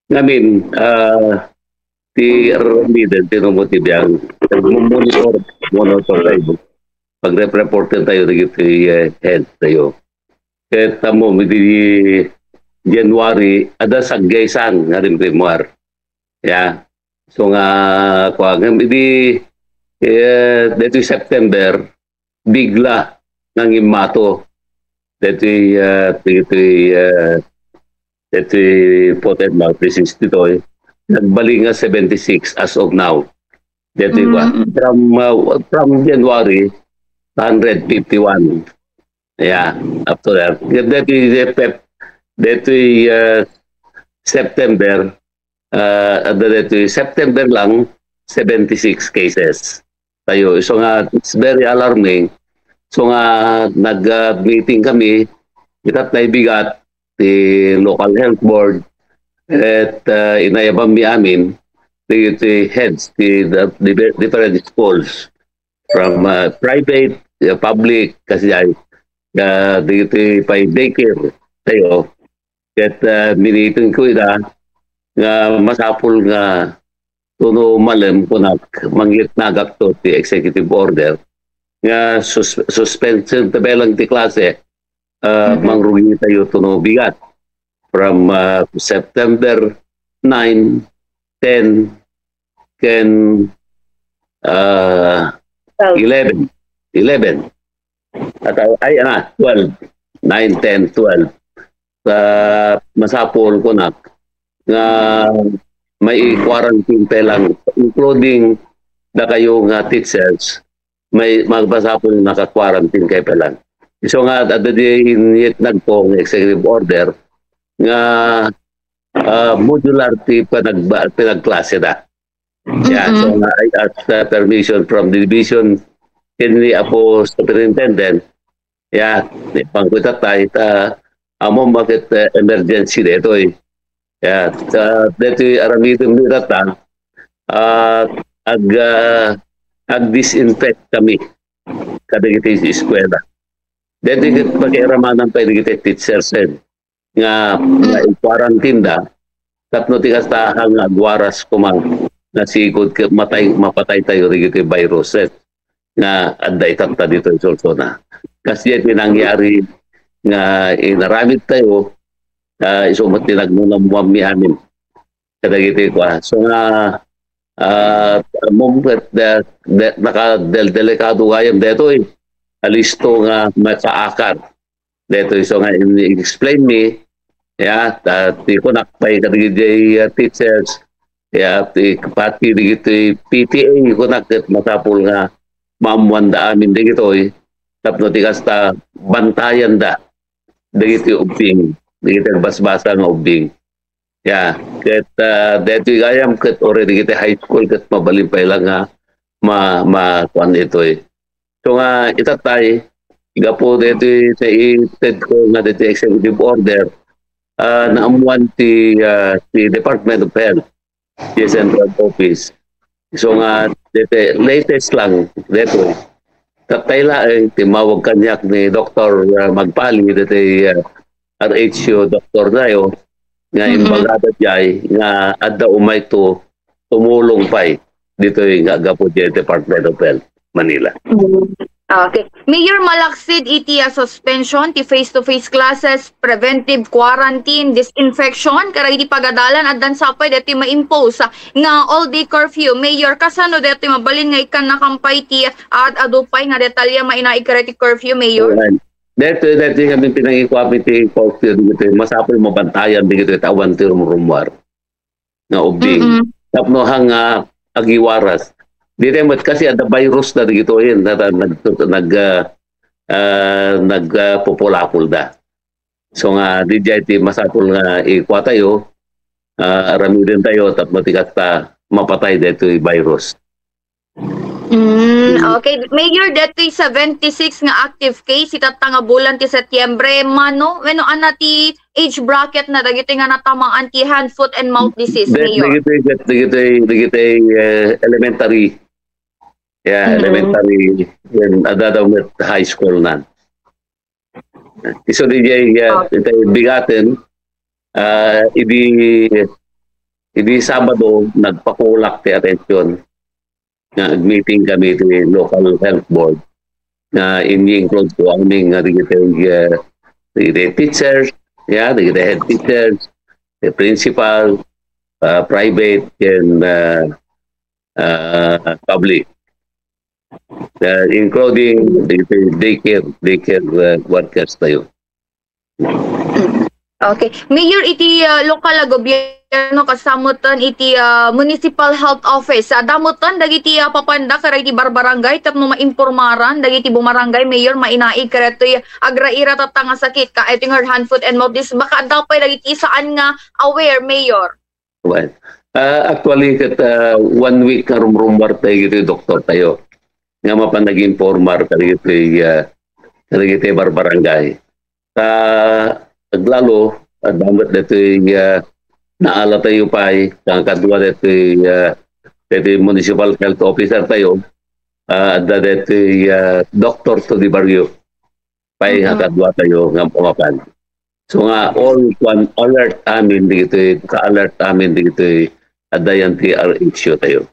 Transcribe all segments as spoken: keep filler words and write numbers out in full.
Ngamin, ah, ti aramiden, ti numot ti biag, nagmumonitor, monitor tayo. Pagreporten tayo, dagiti, eh, health tayo. Ket ammo, iti January, adda saggaysan nga rimrimmuar. Ya. So nga, kuan, ngem idi, eh, ditoy September, bigla nga ngimmato. Ditoy, eh, ditoy, eh, ditoy foot and mouth disease ditoy. Nagbalik nga seventy-six as of now. Ditoy, kuan, Mm. from, uh, from January, hundred fifty-one. Yeah, up to there. Ditoy, ditoy, uh, September, uh, adda ditoy September lang, seventy-six cases tayo. So nga, it's very alarming. So nga, nag, uh, meeting kami, itat na ibigat, ti local health board, at, uh, inayaban mi amin, ti, ti heads, ti, the, the different schools, from, uh, private, uh, public, kasi ay, uh, dito pa daycare tayo. Ket, uh, miniting ko ida nga masapul nga tuno malem kunak, mangyetnagak to ti executive order nga sus-, suspension ti belang ti klase, uh, Mhm. mangrugi tayo tuno bigat. From, uh, September nine, ten, ken, uh, Twelve. eleven. Eleven. At, uh, ay, ah, twelve. Nine, ten, twelve. Sa masapul kunak nga may quarantine pa lang, including dakayo nga teachers, may magbasapul naka-quarantine kayo pa lang. So nga, adda di inyet nagpo nga executive order nga, ah, modular ti panagba-, panagklase da. Yeah, so Mm-mm. nga, I ask, uh, permission from the division, ken ni Apo Superintendent. Yeah, ni pangkutat tayo, ta, amo bakit, uh, emergency detoy. Yeah, sa detoy aramidem ni tata, uh, ag, uh, ag-disinfect kami kadagiti eskwela. Detoy ket pakiaramanan pa dagiti teachers, eh, nga, nga i-quarantine da, tapno ti kasta nga agwaras koma nga sigud ket matay, mapatay tayo dagiti viruses nga adda itatta ditoy Sorsogon. Kas diay ti nangyari nga inaramid tayo, ah, isu met ti nagmunammuam mi amin kadagiti kua. So nga, ah, mom-, de-, de-, nakadeldelikado gayam detoy. Alisto nga makaakar. Detoy, so nga, in-explain mi, ya, ta, ti kunak pay kadagiti, ah, teachers, ya, ti pati dagiti P T A, kunak ket masapul nga maammuanda amin dagitoy, tapno ti kasta bantayanda dagiti ubbing, dagiti agbasbasa nga ubbing. Ya, ket, ah, detoy gayam ket already dagiti high school ket mabalin pay lang nga ma-, ma-, kuan itoy. So nga, itatay, gapu deti ti ited ko nga deti executive order, ah, naammuan ti, ah, ti Department of Health, ti Central Office. So nga, deti latest lang, detoy. Tatay laeng, timmawag kaniak ni Doktor, ah, Magpali, deti, ah, R H U doktor tayo, nga Mm-mm. imbagada jay nga adda umayto tumulong pay ditoy nga gapu jay Department of Health, Manila. Mm. Okay. Mayor, malaksid iti, ah, suspension ti face-to-face classes, preventive quarantine, disinfection, kadagiti pagadalan, addan sapay deti ma-impose, ah, nga all-day curfew. Mayor, kasano deti mabalin nga ikkan nakampay ti, ah, ad-adu pay nga detalye mainaig kadagiti curfew, Mayor? Ayan. Deti, deti kami pinangikuapi ti curfew dito. Masapul mabantayan dito, tawan ti rumrumuar nga ubbing. Mm-mm. Tapno hang, ah, agiwaras. Dito met kasi ada virus na dito yun, na, na, nag, nag, ah, ah, nag, ah, pupulapul da. So nga, di jay ti masapul nga ikua tayo, ah, aramiden tayo, tapno ti kasta mapatay detoy virus. Mm, okay. Mayor, detoy seventy-six nga active case, itatta nga bulan ti Setyembre, mano, wenno anna ti age bracket na dagiti nga natamaan ti hand, foot, and mouth disease, Da-, Mayor? Dagiti, dagiti, dagiti, eh, elementary. Yeah, Mm. elementary, and adda daw met high school na. Isu di jay, ah, Okay. itay bigaten, ah, idi, Idi Sabado, nagpakulak ti atensyon nga agmeeting kami ti local health board nga ini-include ko amin nga dagiti, eh, dagiti teachers, yeah, dagiti head teachers, the principal, ah, private, and, ah, ah, public, ah, including dagiti daycare, daycare, ah, workers tayo. Okay. Mayor, iti, ah, lokal a gobyerno kasano metten iti, ah, municipal health office, ah, adda metten dagiti, ah, papanda kadagiti barbarangay tapno maimpormaran dagiti bumarangay, Mayor, mainaig kadagitoy agraira tatta nga sakit, ka, iti nga hand, foot, and mouth disease, baka adda pay dagiti saan nga aware, Mayor. Well, ah, actually, ket, ah, one week nga rumrumbar tayo iti doktor tayo nga mapan nag-informar kadagiti, ah, kadagiti barbarangay. Ta aglalo, adda met daytoy, ah, naala tayo pay, nga kadua daytoy, ah, daytoy municipal health officer tayo, ah, adda daytoy, ah, doctor to the barrio. Pay, mhm, nga kadua tayo nga mapan. So nga, all kwan, alert amin dagitoy, ka-alert amin dagitoy, adda yan ti R H U tayo.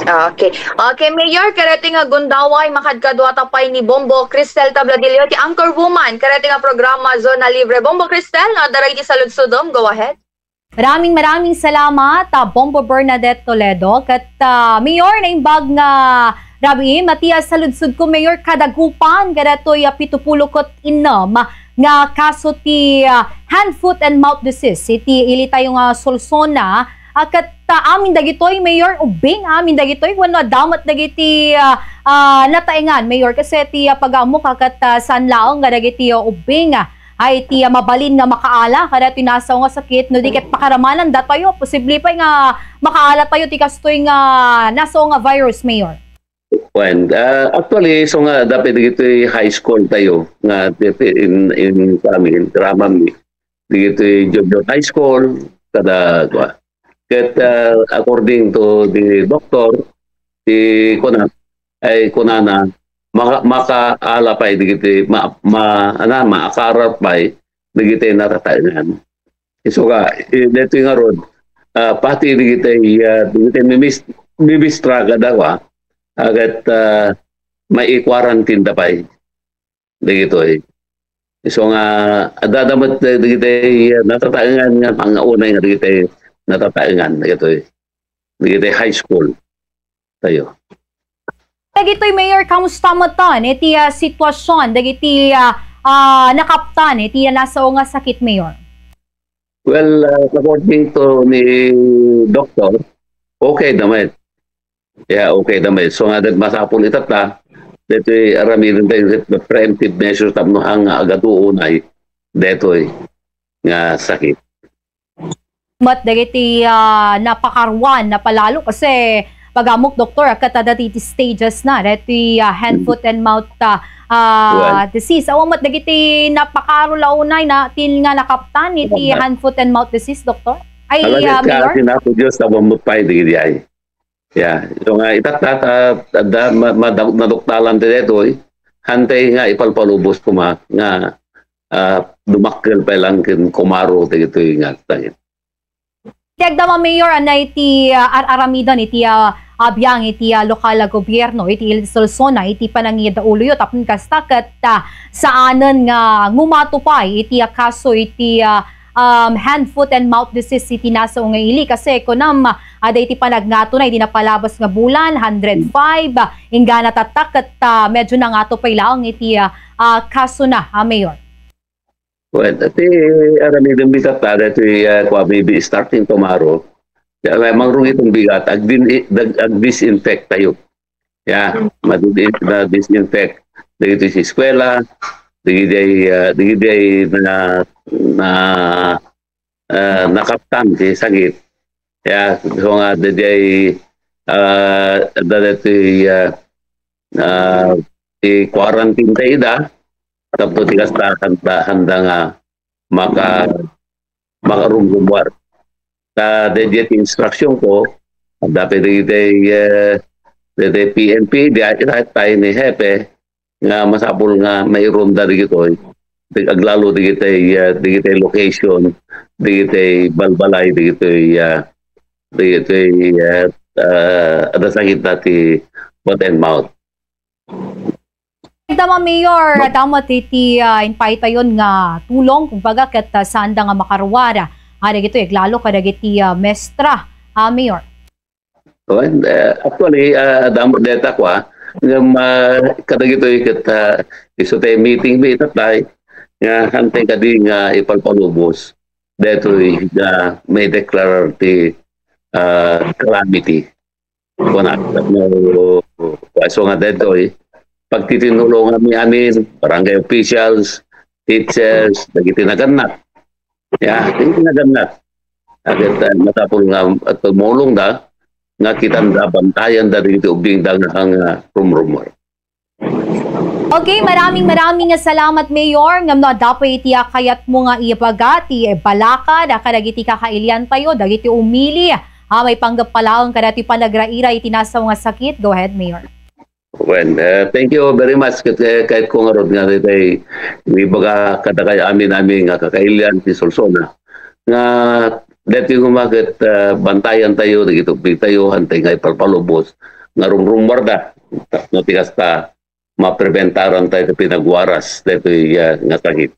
Okay. Okay, Mayor, kadagitoy nga gundaway, makadkaduata pay ni Bombo Cristel Tabladillo, ti anchor woman kadagitoy nga programa Zona Libre. Bombo Cristel, no, adda dagiti saludsodem, go ahead. Maraming, maraming salamat, ah, Bombo Bernadette Toledo. Ket, ah, Mayor, naimbag nga rabii, mati a saludsodko, Mayor, kadagupan kadatoy a pitupulo ket innem nga kaso ti, ah, hand, foot, and mouth disease iti ili tayo nga Solsona. Ah, ket, ah, amin dagitoy, Mayor, ubbing amin dagitoy wenno adda met dagiti, ah, ah, nataengan, Mayor, kasi ti, ah, pagammok, ah, ket, ah, saan laeng nga dagiti, ah, ubbing, ah, ay ti, ah, mabalin nga makaala kadatoy nasao nga sakit, no di ket pakaramanandatayo, posible pay nga makaala tayo ti kastoy nga nasao nga virus, Mayor. Wen, ah, actually, so nga, dapit dagitoy high school tayo, nga dapit in, in, sa amin, drama mi, dagitoy junior high school, kada, kua. Ket, ah, according to the doctor, ti kuna, ay kunana, maka-, makaala pay dagiti, ma-, ma-, ana, maakaral pay dagiti natataengan. Isu ka, i-, daytoy ngarud, ah, pati dagiti, ah, dagiti mimis-, mimistra kadawa, agat, ah, mai-quarantine da pay dagitoy. Isu nga, adda met dagiti, ah, natataengan nga pangaunay nga dagiti natataengan dagitoy. Dagiti high school tayo. Dagitoy, Mayor, kamusta metten iti, ah, sitwasyon dagiti, ah, ah, nakaptan iti, ah, nasao nga sakit, Mayor? Well, ah, according to ni doktor, okay da met. Yeah, okay da met. So nga, masapul itatta, daytoy aramiden tayo preemptive measures tapno haan nga agadu unay daytoy nga sakit. Met dagiti, ah, napakaruan, napalalo kasi pagammok, doktor, a ket adda ti stages na daytoy, ah, hand, foot, and mouth, ah, ah, disease. Awan met dagiti napakaaro la unay na tin nga nakaptan iti hand, foot, and mouth disease, doktor? Ay, ah, Mayor? Kasi na po Diyos, awan met pay dagiti ay. Yeah. So nga, itatta, ta, adda, ma-, ma-, naduktalan ti daytoy, hantay nga ipalpalubos koma nga, ah, dumakkel pay lang ken kumaro dagitoy nga sakit. Ti agdama, Mayor, anay ti, ah, ar-aramiden iti, ah, abiang iti, ah, lokal a gobyerno iti Ili Solsona iti panangiyad a uloyo tapno kasta ket, ah, saanen nga ngumato pay iti, ah, kaso iti, ah, um, hand, foot, and mouth disease iti nasao nga ili. Kasi kunam, ah, adda iti panagngatona idi napalabas nga bulan, hundred five, ah, inggana tatta ket, ah, medyo nangato pay laeng iti, ah, ah, kasona, ah, Mayor. Well, ti aramiden mi tatta, daytoy, ah, kua, maybe starting tomorrow, ah, mangrugit ti bigat, agdin-, dag-, agdisinfect tayo. Yeah, madidi-, madisinfect. Dagiti ti eskwela, dagiti, ah, dagiti na, na, ah, nakaptan ti sakit. Yeah, so nga, dagiti, ah, dagiti, ah, ah, i-quarantine tayo da, tapno ti kasta, handa, handa nga maka-, makarumrumuar. Ta daydiay ti instruction ko, dapay dagiti, eh, dagiti P N P, di ay, tayo ni Hepe, nga masapul nga maironda dagitoy. aglalo dagiti, ah, dagiti location, dagiti balbalay, dagiti, ah, dagiti, ah, ah, adda sakit dati foot and mouth. Dama, Mayor, adda met iti, ah, impaytayon nga tulong, kumbaga, ket, ah, saanda nga makaruar, ah, dagitoy aglalo kadagiti, ah, mestra, ah, Mayor. Well, eh, actually, ah, adda met dayta kua, ngem, ah, kadagitoy ket, ah, isu ti meeting mi itatay, nga hanteng kadi nga ipalpalubos daytoy nga may declare ti, ah, calamity. Kuna, no, kaso nga daytoy, pagtitinulongan mi amin, barangay officials, teachers, dagiti nagannak. Ya, dagiti nagannak. Agit, ah, masapul nga, ah, tumulongda, nga kitanda, bantayanda dagiti ubingda nga, nga rumrumor. Okay, maraming maraming nga salamat, Mayor. Ngem no, adda pay iti, ah, kayatmo nga ibaga ti balakad, ah, kadagiti kakailiantayo, dagiti umili, ah, maipanggep laeng kadagiti panagraira iti nasaw nga sakit. Go ahead, Mayor. Well, eh, thank you very much. Ket, eh, kayatko ngarud nga daytoy ibaga kadakayo amin-amin nga kakailian ti Solsona. Nga daytoy nga ket, eh, bantayantayo, dagiti ubingtayo, hanteng nga ipalpalubos nga rumrummuarda. Tapno ti kasta, maprebentarentayo ti pinaguaras daytoy, eh, nga sakit.